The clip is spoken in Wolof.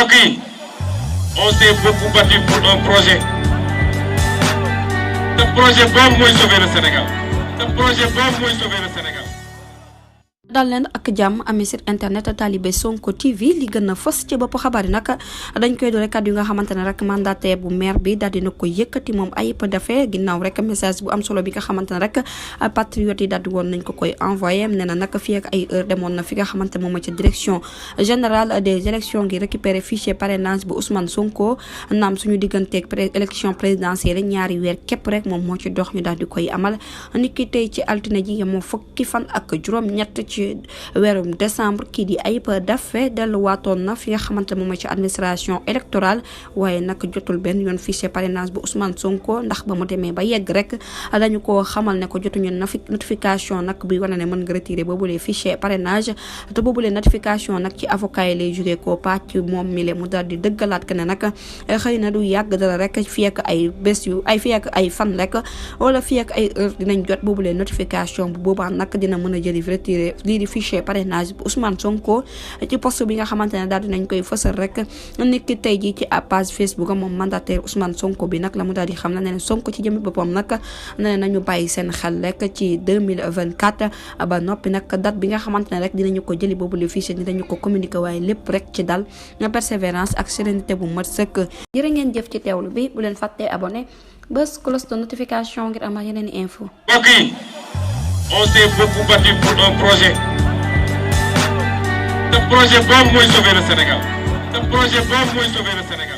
Ok, on s'est beaucoup battu pour un projet. Ce projet boobu mooy sauver le Sénégal. Ce projet boobu mooy sauver le Sénégal. dal leen ak jàmm amee site internet Talibé Sonko TV li gën a fës ci bopp xabaar yi nag dañ koy doore kàddu yi nga xamante ne rek mandataire bu maire bi daal dina ko yëkkati moom Ayib Daffé ginnaaw rek message bu am solo bi nga xamante ne rek patriote yi daal di woon nañ ko koy envoyé nee na nag fii ak ay heure demoon na fi nga xamante moom ci direction générale des élections ngi récupérer fichier parrainage bu Ousmane Sonko naam suñu digganteeg élection présidentielle ñaari weer képp rek moom moo ci dox ñu daal di koy amal niki tey ci altine ji moo fukki fan ak juróom-ñett ci weerum décembre kii di Ayib Daffé delluwaatoon na fi nga xamante moom ci administration électorale waaye nag jotul benn yoon fichier parrainage bu Ousmane Sonko ndax ba mu demee ba yegg rek dañu ko xamal ne ko jotuñu notification nag buy wane ne mën nga retirer boobulee fichier parrainage te boobulee notification nag ci avocat yi lay jógee koo pàcc moom mi le mu daal di dëggalaat que ne nag xëy na du yàgg dara rek fii ak ay bés yu fii ak ay fan rek wala fii ak ay heure dinañ jot boobulee notification bu boobaa nag dina mën a jëli retirer lii di fichier parrainage bu Ousmane Sonko ci poste bi nga xamante ne daal dinañ koy fësal rek nit ki tey jii ci page Facebook moom mandataire Ousmane Sonko bi nag la mu daal di xam ne Sonko ci jëmmi boppam nag nee nañu bàyyi seen xel rek ci 2024 ba noppi nag date bi nga xamante ne rek dinañu ko jëli boobu le fichier dinañu ko communiquer waaye lépp rek ci dal persévérance ak sérénité bu mat sëkk. jërë ngeen jëf ci teewlu bi bu leen fàttee abonné bés cloche de notification ngir amaat yeneen info. Ok, on s'est beaucoup battu pour un projet. Ce projet boobu mooy sauver le Sénégal. Ce projet boobu mooy sauver le Sénégal.